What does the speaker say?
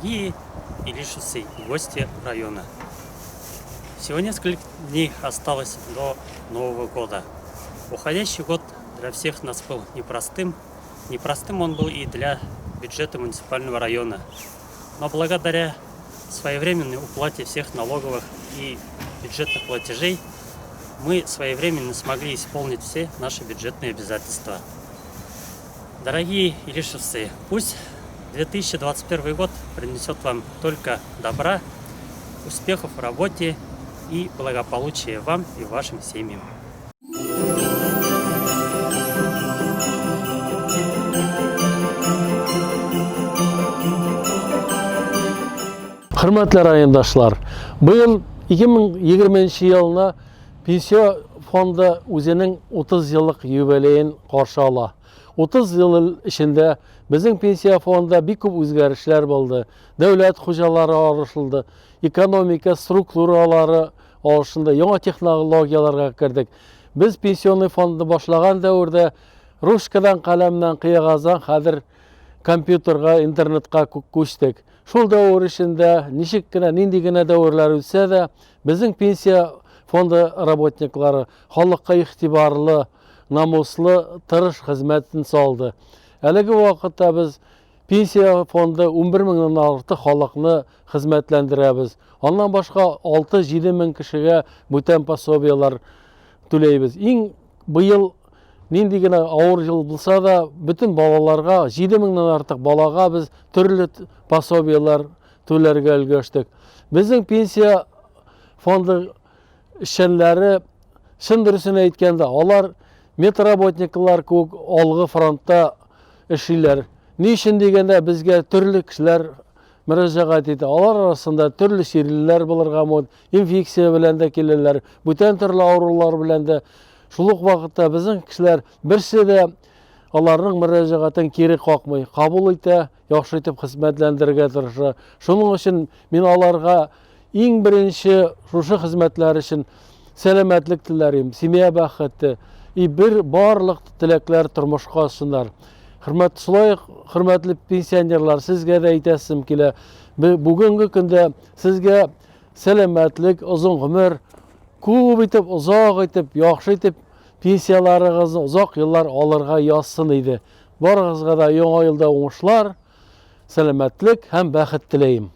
Дорогие илишевцы и гости района, всего несколько дней осталось до Нового года. Уходящий год для всех нас был непростым. Непростым он был и для бюджета муниципального района. Но благодаря своевременной уплате всех налоговых и бюджетных платежей мы своевременно смогли исполнить все наши бюджетные обязательства. Дорогие илишевцы, пусть 2021 год принесет вам только добра, успехов в работе и благополучия вам и вашим семьям. Хөрмәтле райондашлар, быел 2020 елны Пенсия фонды үзенең 30 еллык юбилеен каршы ала. 30 ел эчендә безнең пенсия фондында бик күп үзгәрешләр булды. Дәүләт хуҗалары алышынды, экономика структуралары алышынды, яңа технологияләргә кердек. Без пенсионный фондны башлаган дәвердә ручкадан, каләмнән, кыягаздан хәзер компьютерга, интернетка күчтек. Шул дәвер эчендә ничек кенә, нинди генә дәверләр үтсә дә, безнең пенсия фонды работниклары халыкка игътибарлы, намуслы, тырыш хезмәтен салды. Әлеге вакытта без пенсия фонды 11 меңнән артык халыкны хезмәтләндерәбез. Аннан башка 6-7 мең кешегә бүтән пособиеләр түләйбез. Иң быел нинди генә авыр ел булса да, бөтен балаларга, 7 меңнән артык балага без төрле пособиеләр түләргә өлгәштек. Безнең пенсия фонды эшчәннәре, чын дөресен әйткәндә, алар медработниклар кебек алгы фронтта эшлиләр. Ни өчен дигәндә, безгә төрле кешеләр мөрәҗәгать итә. Алар арасында төрле чирлеләр булырга мөмкин, инфекция белән дә киләләр, бүтән төрле авырулар белән дә. Шул ук вакытта безнең кешеләр берсе дә аларның мөрәҗәгатен кире какмый, кабул итә, яхшы итеп хезмәтләндерергә тырыша. Шуның өчен мин аларга иң беренче шушы хезмәтләр өчен сәламәтлек теләрим, семья бәхете и бер барлык теләкләр тормышка ашсыннар. Хөрмәт, шулай ук хөрмәтле пенсионерлар, сезгә дә әйтәсем килә. Бүгенге көндә сезгә сәламәтлек, озын гомер, күп итеп, озак итеп, яхшы итеп пенсияләрегезне озак еллар алырга язсын иде. Барыгызга да яңа елда уңышлар, сәламәтлек һәм бәхет теләйм.